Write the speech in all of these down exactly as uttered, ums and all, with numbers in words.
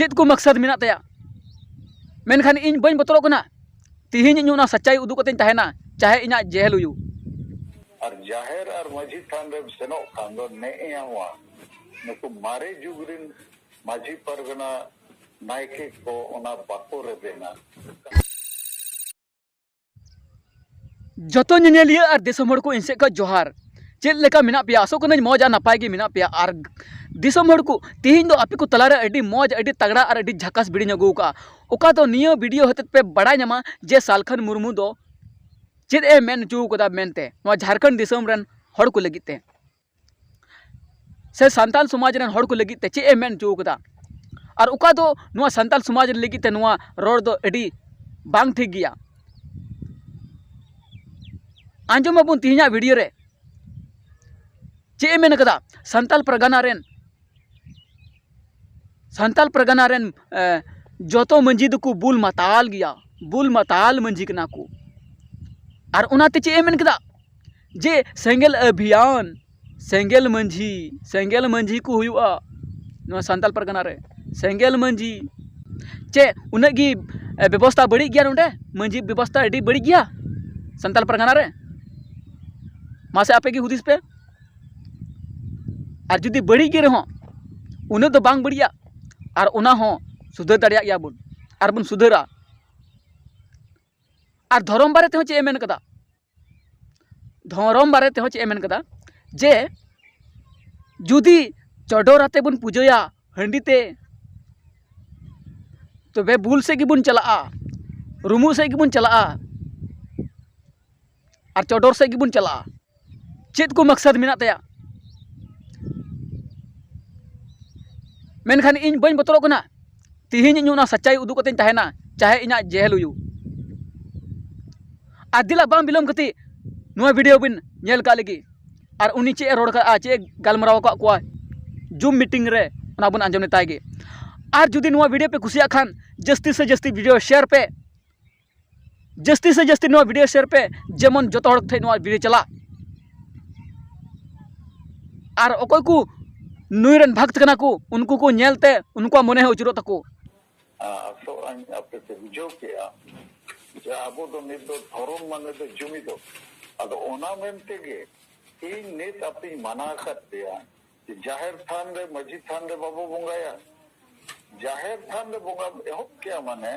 ᱪᱮᱫ ᱠᱚ ᱢᱟᱠᱥᱟᱫ ᱢᱮᱱᱟᱜ ᱛᱟᱭᱟ᱾ ᱢᱮᱱᱠᱷᱟᱱ ᱤᱧ ᱵᱟᱹᱧ ᱵᱚᱛᱚᱨᱚᱜ ᱠᱟᱱᱟ᱾ ᱛᱤᱦᱤᱧ ᱤᱧ ᱚᱱᱟ ᱥᱟᱪᱟᱭ ᱩᱫᱩᱜ ᱠᱟᱛᱮᱧ ᱛᱟᱦᱮᱱᱟ, ᱪᱟᱦᱮ ᱤᱧᱟᱹᱜ ᱡᱮᱦᱮᱞ ᱦᱩᱭᱩᱜ᱾ ᱟᱨ ᱡᱟᱦᱮᱨ ᱟᱨ ᱢᱟᱹᱡᱷᱤ ᱛᱷᱟᱱ ᱨᱮᱢ ᱥᱮᱱᱚᱜ ᱠᱷᱟᱱ ᱫᱚ ᱱᱮᱜᱼᱮ ᱟᱢᱟ ᱱᱩᱠᱩ ᱢᱟᱨᱮ ᱡᱩᱜᱽ ᱨᱮᱱ ᱢᱟᱹᱡᱷᱤ ᱯᱟᱨᱜᱟᱱᱟ ᱱᱟᱭᱠᱮ ᱠᱚ ᱚᱱᱟ ᱵᱟᱠᱚ ᱨᱮᱵᱮᱱᱟ᱾ ᱡᱚᱛᱚ ᱧᱮᱧᱮᱞᱤᱭᱟᱹ ᱟᱨ ᱫᱤᱥᱚᱢ ᱦᱚᱲ ᱠᱚ ᱤᱧ ᱥᱮᱫ ᱠᱷᱚᱱ ᱡᱚᱦᱟᱨ᱾ ᱪᱮᱫ ᱞᱮᱠᱟ ᱢᱮᱱᱟᱜ ᱯᱮᱭᱟ? ᱟᱥᱚᱜ ᱠᱟᱹᱱᱟᱹᱧ ᱢᱚᱡᱽ ᱟᱨ ᱱᱟᱯᱟᱭ ᱜᱮ ᱢᱮᱱᱟᱜ ᱯᱮᱭᱟ᱾ ᱟᱨ ᱫᱤᱥᱚᱢ ᱦᱚᱲ ᱠᱚ, ᱛᱮᱦᱮᱧ ᱫᱚ ᱟᱯᱮ ᱠᱚ ᱛᱟᱞᱟᱨᱮ ᱟᱹᱰᱤ ᱢᱚᱡᱽ, ᱟᱹᱰᱤ ᱛᱟᱜᱲᱟ ᱟᱨ ᱟᱹᱰᱤ ᱡᱷᱟᱠᱟᱥ ᱵᱷᱤᱰᱤᱭᱳᱧ ᱟᱹᱜᱩ ᱟᱠᱟᱫᱼᱟ᱾ ᱚᱠᱟ ᱫᱚ ᱱᱤᱭᱟᱹ ᱵᱷᱤᱰᱤᱭᱳ ᱦᱚᱛᱮᱛᱮ ᱯᱮ ᱵᱟᱲᱟᱭ ᱧᱟᱢᱟ ᱡᱮ ᱥᱟᱞᱠᱷᱟᱱ ᱢᱩᱨᱢᱩ ᱫᱚ ᱪᱮᱫ ᱮ ᱢᱮᱱ ᱦᱚᱪᱚ ᱠᱟᱫᱟ ᱢᱮᱱᱛᱮ ᱱᱚᱣᱟ ᱡᱷᱟᱲᱠᱷᱚᱸᱰ ᱫᱤᱥᱚᱢ ᱨᱮᱱ ᱦᱚᱲ ᱠᱚ ᱞᱟᱹᱜᱤᱫ ᱛᱮ, ᱥᱮ ᱥᱟᱱᱛᱟᱞ ᱥᱚᱢᱟᱡᱽ ᱨᱮᱱ ᱦᱚᱲ ᱠᱚ ᱞᱟᱹᱜᱤᱫ ᱛᱮ ᱪᱮᱫ ᱮ ᱢᱮᱱ ᱦᱚᱪᱚ ᱠᱟᱫᱟ᱾ ᱟᱨ ᱚᱠᱟ ᱫᱚ ᱱᱚᱣᱟ ᱥᱟᱱᱛᱟᱞ ᱥᱚᱢᱟᱡᱽ ᱨᱮ ᱞᱟᱹᱜᱤᱫ ᱛᱮ ᱱᱚᱣᱟ ᱨᱚᱲ ᱫᱚ ᱟᱹᱰᱤ ᱵᱟᱝ ᱴᱷᱤᱠ ᱜᱮᱭᱟ᱾ ᱟᱸᱡᱚᱢ ᱟᱵᱚᱱ ᱛᱮᱦᱮᱧᱟᱜ ᱵᱷᱤᱰᱤᱭᱳ ᱨᱮ ᱪᱮᱫ ᱮ ᱢᱮᱱ ᱠᱟᱫᱟ᱾ ᱥᱟᱱᱛᱟᱞ ᱯᱟᱨᱜᱟᱱᱟ ᱨᱮᱱ, ᱥᱟᱱᱛᱟᱞ ᱯᱟᱨᱜᱟᱱᱟ ᱨᱮᱱ, ᱮ, ᱡᱚᱛᱚ ᱢᱟᱹᱡᱷᱤ ᱫᱚᱠᱚ ᱵᱩᱞ ᱢᱟᱛᱟᱞ ᱜᱮᱭᱟ, ᱵᱩᱞ ᱢᱟᱛᱟᱞ ᱢᱟᱹᱡᱷᱤ ᱠᱟᱱᱟ ᱠᱚ᱾ ᱟᱨ ᱚᱱᱟᱛᱮ ᱪᱮᱫ ᱮ ᱢᱮᱱ ᱠᱮᱫᱟ ᱡᱮ ᱥᱮᱸᱜᱮᱞ ᱟᱵᱷᱤᱭᱟᱱ, ᱥᱮᱸᱜᱮᱞ ᱢᱟᱹᱡᱷᱤ, ᱥᱮᱸᱜᱮᱞ ᱢᱟᱹᱡᱷᱤ ᱠᱚ ᱦᱩᱭᱩᱜᱼᱟ ᱱᱚᱣᱟ ᱥᱟᱱᱛᱟᱞ ᱯᱟᱨᱜᱟᱱᱟ ᱨᱮ᱾ ᱥᱮᱸᱜᱮᱞ ᱢᱟᱹᱡᱷᱤ ᱪᱮᱫ ᱩᱱᱟᱹᱜ ᱜᱮ, ᱮ, ᱵᱮᱵᱚᱥᱛᱷᱟ ᱵᱟᱹᱲᱤᱡ ᱜᱮᱭᱟ? ᱱᱚᱰᱮ ᱢᱟᱹᱡᱷᱤ ᱵᱮᱵᱚᱥᱛᱷᱟ ᱟᱹᱰᱤ ᱵᱟᱹᱲᱤᱡ ᱜᱮᱭᱟ ᱥᱟᱱᱛᱟᱞ ᱯᱟᱨᱜᱟᱱᱟ ᱨᱮ? ᱢᱟᱥᱮ ᱟᱯᱮ ᱜᱮ ᱦᱩᱫᱤᱥ ᱯᱮ᱾ ᱟᱨ ᱡᱩᱫᱤ ᱵᱟᱹᱲᱤᱡ ᱜᱮ ᱨᱮᱦᱚᱸ, ᱩᱱᱟᱹᱜ ᱫᱚ ᱵᱟᱝ ᱵᱟᱹᱲᱤᱡᱼᱟ᱾ ᱟᱨ ᱚᱱᱟ ᱦᱚᱸ ᱥᱩᱫᱷᱟᱹᱨ ᱫᱟᱲᱮᱭᱟᱜ ᱜᱮᱭᱟ ᱵᱚᱱ, ᱟᱨ ᱵᱚᱱ ᱥᱩᱫᱷᱟᱹᱨᱟ᱾ ᱟᱨ ᱫᱷᱚᱨᱚᱢ ᱵᱟᱨᱮ ᱛᱮᱦᱚᱸ ᱪᱮᱫ ᱮ ᱢᱮᱱ ᱠᱟᱫᱟ? ᱫᱷᱚᱨᱚᱢ ᱵᱟᱨᱮ ᱛᱮᱦᱚᱸ ᱪᱮᱫ ᱮ ᱢᱮᱱ ᱠᱟᱫᱟ ᱡᱮ ᱡᱩᱫᱤ ᱪᱚᱰᱚᱨ ᱟᱛᱮ ᱵᱚᱱ ᱯᱩᱡᱟᱹᱭᱟ ᱦᱟᱺᱰᱤ ᱛᱮ, ᱛᱚᱵᱮ ᱵᱩᱞ ᱥᱮᱫ ᱜᱮᱵᱚᱱ ᱪᱟᱞᱟᱜᱼᱟ, ᱨᱩᱢᱩᱜ ᱥᱮᱫ ᱜᱮᱵᱚᱱ ᱪᱟᱞᱟᱜᱼᱟ᱾ ᱟᱨ ᱪᱚᱰᱚᱨ ᱥᱮᱫ ᱜᱮᱵᱚᱱ ᱪᱟᱞᱟᱜᱼᱟ᱾ ᱪᱮᱫ ᱠᱚ ᱢᱟᱠᱥᱟᱫ ᱢᱮᱱᱟᱜ ᱛᱟᱭᱟ? ᱢᱮᱱᱠᱷᱟᱱ ᱤᱧ ᱵᱟᱹᱧ ᱵᱚᱛᱚᱨᱚᱜ ᱠᱟᱱᱟ᱾ ᱛᱤᱦᱤᱧ ᱤᱧ ᱚᱱᱟ ᱥᱟᱪᱟᱭ ᱩᱫᱩᱜ ᱠᱟᱛᱮᱧ ᱛᱟᱦᱮᱱᱟ, ᱪᱟᱦᱮ ᱤᱧᱟᱹᱜ ᱡᱮᱦᱮᱞ ᱦᱩᱭᱩᱜ᱾ ᱟᱨ ᱫᱮᱞᱟ ᱵᱟᱝ ᱵᱤᱞᱚᱢ ᱠᱟᱛᱮ ᱱᱚᱣᱟ ᱵᱷᱤᱰᱤᱭᱳ ᱵᱤᱱ ᱧᱮᱞ ᱠᱟᱜ ᱞᱮᱜᱮ᱾ ᱟᱨ ᱩᱱᱤ ᱪᱮᱫ ᱮ ᱨᱚᱲ ᱠᱟᱜᱼᱟ, ᱪᱮᱫ ᱮ ᱜᱟᱞᱢᱟᱨᱟᱣ ᱟᱠᱟᱫ ᱠᱚᱣᱟ ᱡᱩᱢ ᱢᱤᱴᱤᱝ ᱨᱮ, ᱚᱱᱟ ᱵᱚᱱ ᱟᱸᱡᱚᱢ ᱞᱮᱛᱟᱭ ᱜᱮ᱾ ᱟᱨ ᱡᱩᱫᱤ ᱱᱚᱣᱟ ᱵᱷᱤᱰᱤᱭᱳ ᱯᱮ ᱠᱩᱥᱤᱭᱟᱜ ᱠᱷᱟᱱ ᱡᱟᱹᱥᱛᱤ ᱥᱮ ᱡᱟᱹᱥᱛᱤ ᱵᱷᱤᱰᱤᱭᱳ ᱥᱮᱭᱟᱨ ᱯᱮ, ᱡᱟᱹᱥᱛᱤ ᱥᱮ ᱡᱟᱹᱥᱛᱤ ᱱᱚᱣᱟ ᱵᱷᱤᱰᱤᱭᱳ ᱥᱮᱭᱟᱨ ᱯᱮ, ᱡᱮᱢᱚᱱ ᱡᱚᱛᱚ ᱦᱚᱲ ᱴᱷᱮᱱ ᱱᱚᱣᱟ ᱵᱷᱤᱰᱤᱭᱳ ᱪᱟᱞᱟᱜ᱾ ᱟᱨ ᱚᱠᱚᱭ ᱠᱚ ᱱᱩᱭ ᱨᱮᱱ ᱵᱷᱚᱠᱛ ᱠᱟᱱᱟ ᱠᱚ, ᱩᱱᱠᱩ ᱠᱚ ᱧᱮᱞ ᱛᱮ ᱩᱱᱠᱩᱣᱟᱜ ᱢᱚᱱᱮ ᱦᱚᱸ ᱟᱹᱪᱩᱨᱚᱜ ᱛᱟᱠᱚ᱾ ᱟᱥᱚᱜ ᱟᱹᱧ ᱟᱯᱮ ᱯᱮ ᱵᱩᱡᱷᱟᱹᱣ ᱠᱮᱜᱼᱟ ᱡᱮ ᱟᱵᱚ ᱫᱚ ᱱᱤᱛ ᱫᱚ ᱫᱷᱚᱨᱚᱢ ᱢᱟᱱᱮ ᱫᱚ ᱡᱩᱢᱤᱫᱚᱜ᱾ ᱟᱫᱚ ᱚᱱᱟ ᱢᱮᱱ ᱛᱮᱜᱮ ᱤᱧ ᱱᱤᱛ ᱟᱯᱮᱧ ᱢᱟᱱᱟ ᱟᱠᱟᱫ ᱯᱮᱭᱟ ᱡᱮ ᱡᱟᱦᱮᱨ ᱛᱷᱟᱱ ᱨᱮ, ᱢᱟᱹᱡᱷᱤ ᱛᱷᱟᱱ ᱨᱮ ᱵᱟᱵᱚ ᱵᱚᱸᱜᱟᱭᱟ᱾ ᱡᱟᱦᱮᱨ ᱛᱷᱟᱱ ᱨᱮ ᱵᱚᱸᱜᱟ ᱮᱦᱚᱵ ᱠᱮᱜᱼᱟ ᱢᱟᱱᱮ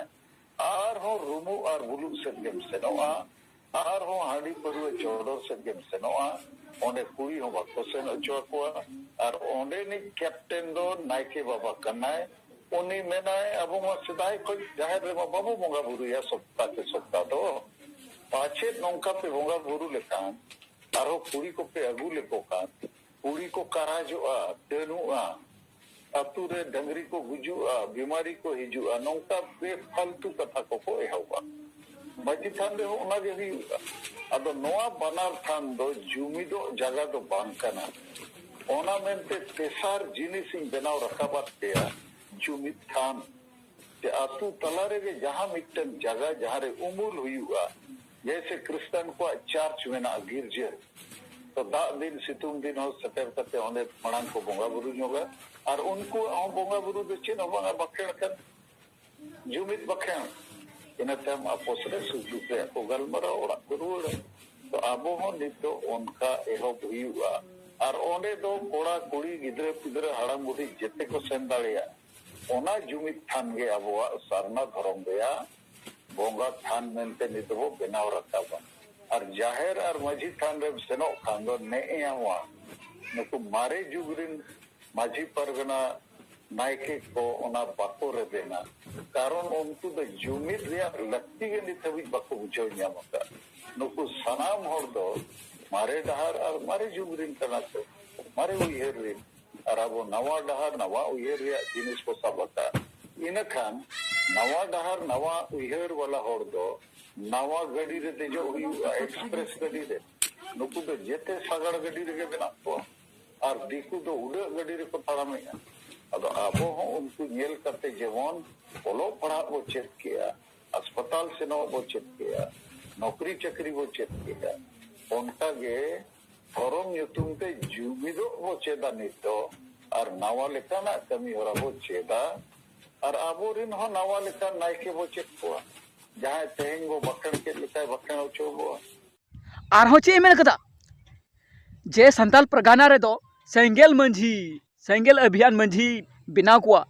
ᱟᱨᱦᱚᱸ ᱨᱩᱢᱩᱜ ᱟᱨ ᱵᱩᱞᱩᱜ ᱥᱮᱫ ᱜᱮᱢ ᱥᱮᱱᱚᱜᱼᱟ, ᱟᱨᱦᱚᱸ ᱦᱟᱺᱰᱤ ᱯᱟᱹᱨᱣᱟᱹ ᱪᱚᱰᱚᱨ ᱥᱮᱫ ᱜᱮᱢ ᱥᱮᱱᱚᱜᱼᱟ᱾ ᱚᱸᱰᱮ ᱠᱩᱲᱤ ᱦᱚᱸ ᱵᱟᱠᱚ ᱥᱮᱱ ᱦᱚᱪᱚ ᱟᱠᱚᱣᱟ᱾ ᱟᱨ ᱚᱸᱰᱮᱱᱤᱡ ᱠᱮᱯᱴᱮᱱ ᱫᱚ ᱱᱟᱭᱠᱮ ᱵᱟᱵᱟ ᱠᱟᱱᱟᱭ᱾ ᱩᱱᱤ ᱢᱮᱱᱟᱭ, "ᱟᱵᱚ ᱢᱟ ᱥᱮᱫᱟᱭ ᱠᱷᱚᱱ ᱡᱟᱦᱮᱨ ᱨᱮᱢᱟ ᱵᱟᱵᱚ ᱵᱚᱸᱜᱟ ᱵᱩᱨᱩᱭᱟ ᱥᱚᱯᱛᱟ ᱠᱮ ᱥᱚᱯᱛᱟ ᱫᱚ, ᱯᱟᱪᱮᱫ ᱱᱚᱝᱠᱟ ᱯᱮ ᱵᱚᱸᱜᱟ ᱵᱩᱨᱩ ᱞᱮᱠᱷᱟᱱ ᱟᱨᱦᱚᱸ ᱠᱩᱲᱤ ᱠᱚᱯᱮ ᱟᱹᱜᱩ ᱞᱮᱠᱚ ᱠᱷᱟᱱ ᱠᱩᱲᱤ ᱠᱚ ᱠᱟᱨᱟᱡᱚᱜᱼᱟ, ᱰᱟᱹᱱᱩᱜᱼᱟ, ᱟᱛᱳ ᱨᱮ ᱰᱟᱹᱝᱨᱤ ᱠᱚ ᱜᱩᱡᱩᱜᱼᱟ, ᱵᱤᱢᱟᱨᱤ ᱠᱚ ᱦᱤᱡᱩᱜᱼᱟ, ᱱᱚᱝᱠᱟ ᱵᱮᱯᱷᱟᱞᱛᱩ ᱠᱟᱛᱷᱟ ᱠᱚᱠᱚ ᱮᱦᱚᱵᱟ᱾ ᱢᱟᱹᱡᱷᱤ ᱛᱷᱟᱱ ᱨᱮᱦᱚᱸ ᱚᱱᱟᱜᱮ ᱦᱩᱭᱩᱜᱼᱟ᱾ ᱟᱫᱚ ᱱᱚᱣᱟ ᱵᱟᱱᱟᱨ ᱛᱷᱟᱱ ᱫᱚ ᱡᱩᱢᱤᱫᱚᱜ ᱡᱟᱭᱜᱟ ᱫᱚ ᱵᱟᱝ ᱠᱟᱱᱟ᱾ ᱚᱱᱟ ᱢᱮᱱᱛᱮ ᱛᱮᱥᱟᱨ ᱡᱤᱱᱤᱥ ᱤᱧ ᱵᱮᱱᱟᱣ ᱨᱟᱠᱟᱵᱟᱫ ᱯᱮᱭᱟ, ᱡᱩᱢᱤᱫ ᱛᱷᱟᱱ᱾ ᱡᱮ ᱟᱛᱳ ᱛᱟᱞᱟ ᱨᱮᱜᱮ ᱡᱟᱦᱟᱸ ᱢᱤᱫᱴᱟᱝ ᱡᱟᱭᱜᱟ ᱡᱟᱦᱟᱸ ᱨᱮ ᱩᱢᱩᱞ ᱦᱩᱭᱩᱜᱼᱟ, ᱡᱮᱭᱥᱮ ᱠᱷᱨᱤᱥᱴᱟᱱ ᱠᱚᱣᱟᱜ ᱪᱟᱨᱪ ᱢᱮᱱᱟᱜᱼᱟ, ᱜᱤᱨᱡᱟᱹ, ᱛᱚ ᱫᱟᱜ ᱫᱤᱱ ᱥᱤᱛᱩᱝ ᱫᱤᱱ ᱦᱚᱸ ᱥᱮᱴᱮᱨ ᱠᱟᱛᱮ ᱚᱸᱰᱮ ᱢᱟᱲᱟᱝ ᱠᱚ ᱵᱚᱸᱜᱟ ᱵᱩᱨᱩ ᱧᱚᱜᱟ᱾ ᱟᱨ ᱩᱱᱠᱩᱣᱟᱜ ᱦᱚᱸ ᱵᱚᱸᱜᱟ ᱵᱩᱨᱩ ᱫᱚ ᱪᱮᱫ ᱦᱚᱸ ᱵᱟᱝᱟ, ᱵᱟᱠᱷᱮᱲ ᱠᱟᱱ, ᱡᱩᱢᱤᱫ ᱵᱟᱠᱷᱮᱲ᱾ ᱤᱱᱟᱹ ᱛᱟᱭᱚᱢ ᱟᱯᱚᱥ ᱨᱮ ᱥᱩᱠ ᱫᱩᱠ ᱨᱮᱭᱟᱜ ᱠᱚ ᱜᱟᱞᱢᱟᱨᱟᱣ, ᱚᱲᱟᱜ ᱠᱚ ᱨᱩᱣᱟᱹᱲᱟ᱾ ᱛᱚ ᱟᱵᱚ ᱦᱚᱸ ᱱᱤᱛᱚᱜ ᱚᱱᱠᱟ ᱮᱦᱚᱵ ᱦᱩᱭᱩᱜᱼᱟ᱾ ᱟᱨ ᱚᱸᱰᱮ ᱫᱚ ᱠᱚᱲᱟ ᱠᱩᱲᱤ ᱜᱤᱫᱽᱨᱟᱹ ᱯᱤᱫᱽᱨᱟᱹ ᱦᱟᱲᱟᱢ ᱵᱩᱰᱷᱤ ᱡᱮᱛᱮ ᱠᱚ ᱥᱮᱱ ᱫᱟᱲᱮᱭᱟᱜᱼᱟ᱾ ᱚᱱᱟ ᱡᱩᱢᱤᱫ ᱛᱷᱟᱱ ᱜᱮ ᱟᱵᱚᱣᱟᱜ ᱥᱟᱨᱱᱟ ᱫᱷᱚᱨᱚᱢ ᱨᱮᱭᱟᱜ ᱵᱚᱸᱜᱟ ᱛᱷᱟᱱ ᱢᱮᱱᱛᱮ ᱱᱤᱛ ᱫᱚᱵᱚ ᱵᱮᱱᱟᱣ ᱨᱟᱠᱟᱵᱟ᱾ ᱟᱨ ᱡᱟᱦᱮᱨ ᱟᱨ ᱢᱟᱹᱡᱷᱤ ᱛᱷᱟᱱ ᱨᱮᱢ ᱥᱮᱱᱚᱜ ᱠᱷᱟᱱ ᱫᱚ ᱱᱮᱜᱼᱮ ᱟᱢᱟ ᱱᱩᱠᱩ ᱢᱟᱨᱮ ᱡᱩᱜᱽ ᱨᱮᱱ ᱢᱟᱹᱡᱷᱤ ᱯᱟᱨᱜᱟᱱᱟ ᱱᱟᱭᱠᱮ ᱠᱚ ᱚᱱᱟ ᱵᱟᱠᱚ ᱨᱮᱵᱮᱱᱟ᱾ ᱠᱟᱨᱚᱱ ᱩᱱᱠᱩ ᱫᱚ ᱡᱩᱢᱤᱫ ᱨᱮᱭᱟᱜ ᱞᱟᱹᱠᱛᱤ ᱜᱮ ᱱᱤᱛ ᱦᱟᱹᱵᱤᱡ ᱵᱟᱠᱚ ᱵᱩᱡᱷᱟᱹᱣ ᱧᱟᱢ ᱟᱠᱟᱫ᱾ ᱱᱩᱠᱩ ᱥᱟᱱᱟᱢ ᱦᱚᱲ ᱫᱚ ᱢᱟᱨᱮ ᱰᱟᱦᱟᱨ ᱟᱨ ᱢᱟᱨᱮ ᱡᱩᱜᱽ ᱨᱮᱱ ᱠᱟᱱᱟ ᱠᱚ, ᱢᱟᱨᱮ ᱩᱭᱦᱟᱹᱨ ᱨᱮᱱ᱾ ᱟᱨ ᱟᱵᱚ ᱱᱟᱣᱟ ᱰᱟᱦᱟᱨ, ᱱᱟᱣᱟ ᱩᱭᱦᱟᱹᱨ ᱨᱮᱭᱟᱜ ᱡᱤᱱᱤᱥ ᱵᱚ ᱥᱟᱵ ᱟᱠᱟᱫ᱾ ᱤᱱᱟᱹᱠᱷᱟᱱ ᱱᱟᱣᱟ ᱰᱟᱦᱟᱨ, ᱱᱟᱣᱟ ᱩᱭᱦᱟᱹᱨ ᱣᱟᱞᱟ ᱦᱚᱲ ᱫᱚ ᱱᱟᱣᱟ ᱜᱟᱹᱰᱤ ᱨᱮ ᱫᱮᱡᱚᱜ ᱦᱩᱭᱩᱜᱼᱟ, ᱮᱠᱥᱯᱨᱮᱥ ᱜᱟᱹᱰᱤ ᱨᱮ᱾ ᱱᱩᱠᱩ ᱫᱚ ᱡᱮᱛᱮ ᱥᱟᱜᱟᱲ ᱜᱟᱹᱰᱤ ᱨᱮᱜᱮ ᱢᱮᱱᱟᱜ ᱠᱚᱣᱟ᱾ ᱟᱨ ᱫᱤᱠᱩ ᱫᱚ ᱩᱰᱟᱹᱜ ᱜᱟᱹᱰᱤ ᱨᱮᱠᱚ ᱛᱟᱲᱟᱢᱮᱜᱼᱟ᱾ ᱟᱫᱚ ᱟᱵᱚ ᱦᱚᱸ ᱩᱱᱠᱩ ᱧᱮᱞ ᱠᱟᱛᱮ ᱡᱮᱢᱚᱱ ᱚᱞᱚᱜ ᱯᱟᱲᱦᱟᱜ ᱵᱚ ᱪᱮᱫ ᱠᱮᱜᱼᱟ, ᱦᱟᱥᱯᱟᱛᱟᱞ ᱥᱮᱱᱚᱜ ᱵᱚ ᱪᱮᱫ ᱠᱮᱜᱼᱟ, ᱱᱚᱠᱨᱤ ᱪᱟᱹᱠᱨᱤ ᱵᱚ ᱪᱮᱫ ᱠᱮᱜᱼᱟ, ᱚᱱᱠᱟ ᱜᱮ ᱫᱷᱚᱨᱚᱢ ᱧᱩᱛᱩᱢ ᱛᱮ ᱡᱩᱢᱤᱫᱚᱜ ᱵᱚ ᱪᱮᱫᱟ ᱱᱤᱛ ᱫᱚ᱾ ᱟᱨ ᱱᱟᱣᱟ ᱞᱮᱠᱟᱱᱟᱜ ᱠᱟᱹᱢᱤ ᱦᱚᱨᱟ ᱵᱚ ᱪᱮᱫᱟ᱾ ᱟᱨ ᱟᱵᱚᱨᱮᱱ ᱦᱚᱸ ᱱᱟᱣᱟ ᱞᱮᱠᱟᱱ ᱱᱟᱭᱠᱮ ᱵᱚ ᱪᱮᱫ ᱠᱚᱣᱟ, ᱡᱟᱦᱟᱸᱭ ᱛᱮᱦᱮᱧ ᱵᱚ ᱵᱟᱠᱷᱮᱬ ᱠᱮᱫ ᱞᱮᱠᱟᱭ ᱵᱟᱠᱷᱮᱬ ᱦᱚᱪᱚ ᱵᱚᱣᱟ᱾ ᱟᱨᱦᱚᱸ ᱪᱮᱫ ᱮ ᱢᱮᱱ ᱠᱟᱫᱟ? ᱡᱮ ᱥᱟᱱᱛᱟᱞ ᱯᱟᱨᱜᱟᱱᱟ ᱨᱮᱫᱚ ᱥᱮᱸᱜᱮᱞ ᱢᱟᱹᱡᱷᱤ, ᱥᱮᱸᱜᱮᱞ ᱟᱵᱷᱤᱭᱟᱱ ᱢᱟᱹᱡᱷᱤ ᱵᱮᱱᱟᱣ ᱠᱚᱣᱟ᱾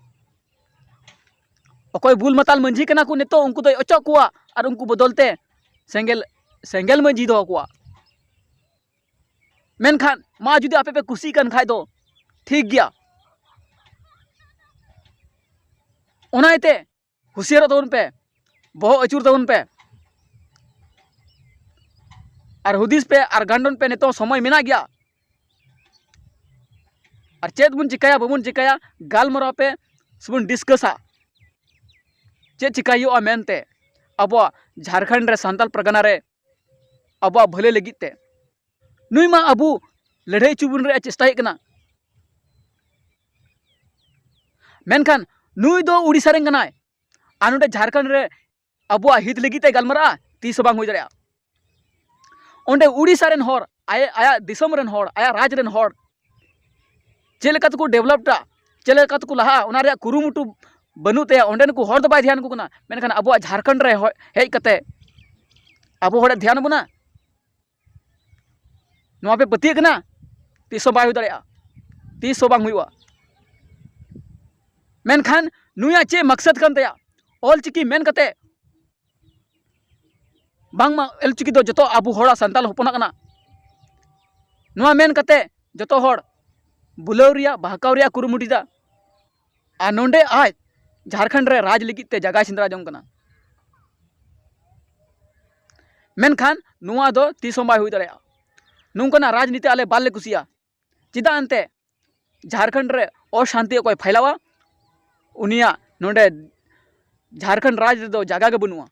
ᱚᱠᱚᱭ ᱵᱩᱞ ᱢᱟᱛᱟᱞ ᱢᱟᱹᱡᱷᱤ ᱠᱟᱱᱟ ᱠᱚ ᱱᱤᱛᱚᱜ, ᱩᱱᱠᱩ ᱫᱚᱭ ᱚᱪᱚᱜ ᱠᱚᱣᱟ ᱟᱨ ᱩᱱᱠᱩ ᱵᱚᱫᱚᱞ ᱛᱮ ᱥᱮᱸᱜᱮᱞ, ᱥᱮᱸᱜᱮᱞ ᱢᱟᱹᱡᱷᱤ ᱫᱚᱦᱚ ᱠᱚᱣᱟ᱾ ᱢᱮᱱᱠᱷᱟᱱ ᱢᱟ ᱡᱩᱫᱤ ᱟᱯᱮ ᱯᱮ ᱠᱩᱥᱤᱜ ᱠᱟᱱ ᱠᱷᱟᱡ ᱫᱚ ᱴᱷᱤᱠ ᱜᱮᱭᱟ᱾ ᱚᱱᱟ ᱤᱭᱟᱹᱛᱮ ᱦᱩᱥᱤᱭᱟᱹᱨᱚᱜ ᱛᱟᱵᱚᱱ ᱯᱮ, ᱵᱚᱦᱚᱜ ᱟᱹᱪᱩᱨ ᱛᱟᱵᱚᱱ ᱯᱮ᱾ ᱟᱨ ᱦᱩᱫᱤᱥ ᱯᱮ ᱟᱨ ᱜᱟᱱᱰᱚᱱ ᱯᱮ, ᱱᱤᱛᱚᱜ ᱥᱚᱢᱚᱭ ᱢᱮᱱᱟᱜ ᱜᱮᱭᱟ᱾ ᱟᱨ ᱪᱮᱫ ᱵᱚᱱ ᱪᱤᱠᱟᱹᱭᱟ ᱵᱟᱵᱚᱱ ᱪᱤᱠᱟᱹᱭᱟ, ᱜᱟᱞᱢᱟᱨᱟᱣ ᱯᱮ, ᱥᱮᱵᱚᱱ ᱰᱤᱥᱠᱟᱥᱟ᱾ ᱪᱮᱫ ᱪᱤᱠᱟᱹᱭ ᱦᱩᱭᱩᱜᱼᱟ ᱢᱮᱱᱛᱮ ᱟᱵᱚᱣᱟᱜ ᱡᱷᱟᱲᱠᱷᱚᱸᱰ ᱨᱮ, ᱥᱟᱱᱛᱟᱞ ᱯᱟᱨᱜᱟᱱᱟ ᱨᱮ ᱟᱵᱚᱣᱟᱜ ᱵᱷᱟᱹᱞᱟᱹᱭ ᱞᱟᱹᱜᱤᱫ ᱛᱮ᱾ ᱱᱩᱭ ᱢᱟ ᱟᱵᱚ ᱞᱟᱹᱲᱦᱟᱹᱭ ᱦᱚᱪᱚ ᱵᱚᱱ ᱨᱮᱭᱟᱜ ᱪᱮᱥᱴᱟᱭᱮᱫ ᱠᱟᱱᱟ᱾ ᱢᱮᱱᱠᱷᱟᱱ ᱱᱩᱭ ᱫᱚ ᱩᱲᱤᱥᱥᱟ ᱨᱮᱱ ᱠᱟᱱᱟᱭ, ᱟᱨ ᱱᱚᱰᱮ ᱡᱷᱟᱲᱠᱷᱚᱸᱰ ᱨᱮ ᱟᱵᱚᱣᱟᱜ ᱦᱤᱛ ᱞᱟᱹᱜᱤᱫ ᱛᱮ ᱜᱟᱞᱢᱟᱨᱟᱜᱼᱟ, ᱛᱤᱥ ᱦᱚᱸ ᱵᱟᱝ ᱦᱩᱭ ᱫᱟᱲᱮᱭᱟᱜᱼᱟ᱾ ᱚᱸᱰᱮ ᱩᱲᱤᱥᱥᱟ ᱨᱮᱱ ᱦᱚᱲ, ᱟᱭ-, ᱟᱭᱟᱜ ᱫᱤᱥᱚᱢ ᱨᱮᱱ ᱦᱚᱲ, ᱟᱭᱟᱜ ᱨᱟᱡᱽ ᱨᱮᱱ ᱦᱚᱲ ᱪᱮᱫ ᱞᱮᱠᱟ ᱛᱮᱠᱚ ᱰᱮᱵᱷᱞᱚᱯᱴᱟ, ᱪᱮᱫ ᱞᱮᱠᱟ ᱛᱮᱠᱚ ᱞᱟᱦᱟᱜᱼᱟ, ᱚᱱᱟ ᱨᱮᱭᱟᱜ ᱠᱩᱨᱩᱢᱩᱴᱩ ᱵᱟᱹᱱᱩᱜ ᱛᱟᱭᱟ᱾ ᱚᱸᱰᱮᱱ ᱠᱚ ᱦᱚᱲ ᱫᱚ ᱵᱟᱭ ᱫᱷᱮᱭᱟᱱ ᱠᱚ ᱠᱟᱱᱟ, ᱢᱮᱱᱠᱷᱟᱱ ᱟᱵᱚᱣᱟᱜ ᱡᱷᱟᱲᱠᱷᱚᱸᱰ ᱨᱮ ᱦᱚ-, ᱦᱮᱡ ᱠᱟᱛᱮ ᱟᱵᱚ ᱦᱚᱲᱮ ᱫᱷᱮᱭᱟᱱ ᱵᱚᱱᱟ? ᱱᱚᱣᱟ ᱯᱮ ᱯᱟᱹᱛᱭᱟᱹᱜ ᱠᱟᱱᱟ? ᱛᱤᱥ ᱦᱚᱸ ᱵᱟᱭ ᱦᱩᱭ ᱫᱟᱲᱮᱭᱟᱜᱼᱟ, ᱛᱤᱥ ᱦᱚᱸ ᱵᱟᱝ ᱦᱩᱭᱩᱜᱼᱟ᱾ ᱢᱮᱱᱠᱷᱟᱱ ᱱᱩᱭᱟᱜ ᱪᱮᱫ ᱢᱟᱠᱥᱟᱫ ᱠᱟᱱ ᱛᱟᱭᱟ? ᱚᱞ ᱪᱤᱠᱤ ᱢᱮᱱ ᱠᱟᱛᱮ, ᱵᱟᱝᱢᱟ ᱚᱞ ᱪᱤᱠᱤ ᱫᱚ ᱡᱚᱛᱚ ᱟᱵᱚ ᱦᱚᱲᱟᱜ, ᱥᱟᱱᱛᱟᱞ ᱦᱚᱯᱚᱱᱟᱜ ᱠᱟᱱᱟ, ᱱᱚᱣᱟ ᱢᱮᱱ ᱠᱟᱛᱮ ᱡᱚᱛᱚ ᱦᱚᱲ ᱵᱩᱞᱟᱹᱣ ᱨᱮᱭᱟᱜ, ᱵᱟᱦᱠᱟᱣ ᱨᱮᱭᱟᱜ ᱠᱩᱨᱩᱢᱩᱴᱩᱭᱮᱫᱟ᱾ ᱟᱨ ᱱᱚᱰᱮ ᱟᱡ ᱡᱷᱟᱲᱠᱷᱚᱸᱰ ᱨᱮ ᱨᱟᱡᱽ ᱞᱟᱹᱜᱤᱫ ᱛᱮ ᱡᱟᱭᱜᱟᱭ ᱥᱮᱸᱫᱽᱨᱟ ᱡᱚᱝ ᱠᱟᱱᱟ᱾ ᱢᱮᱱᱠᱷᱟᱱ ᱱᱚᱣᱟ ᱫᱚ ᱛᱤᱥ ᱦᱚᱸ ᱵᱟᱭ ᱦᱩᱭ ᱫᱟᱲᱮᱭᱟᱜᱼᱟ᱾ ᱱᱚᱝᱠᱟᱱᱟᱜ ᱨᱟᱡᱽᱱᱤᱛᱤ ᱟᱞᱮ ᱵᱟᱞᱮ ᱠᱩᱥᱤᱭᱟᱜᱼᱟ᱾ ᱪᱮᱫᱟᱜ ᱮᱱᱛᱮ? ᱡᱷᱟᱲᱠᱷᱚᱸᱰ ᱨᱮ ᱚᱥᱟᱱᱛᱤ ᱚᱠᱚᱭ ᱯᱷᱟᱭᱞᱟᱣᱟ, ᱩᱱᱤᱭᱟᱜ ᱱᱚᱰᱮ ᱡᱷᱟᱲᱠᱷᱚᱸᱰ ᱨᱟᱡᱽ ᱨᱮᱫᱚ ᱡᱟᱭᱜᱟ ᱜᱮ ᱵᱟᱹᱱᱩᱜᱼᱟ᱾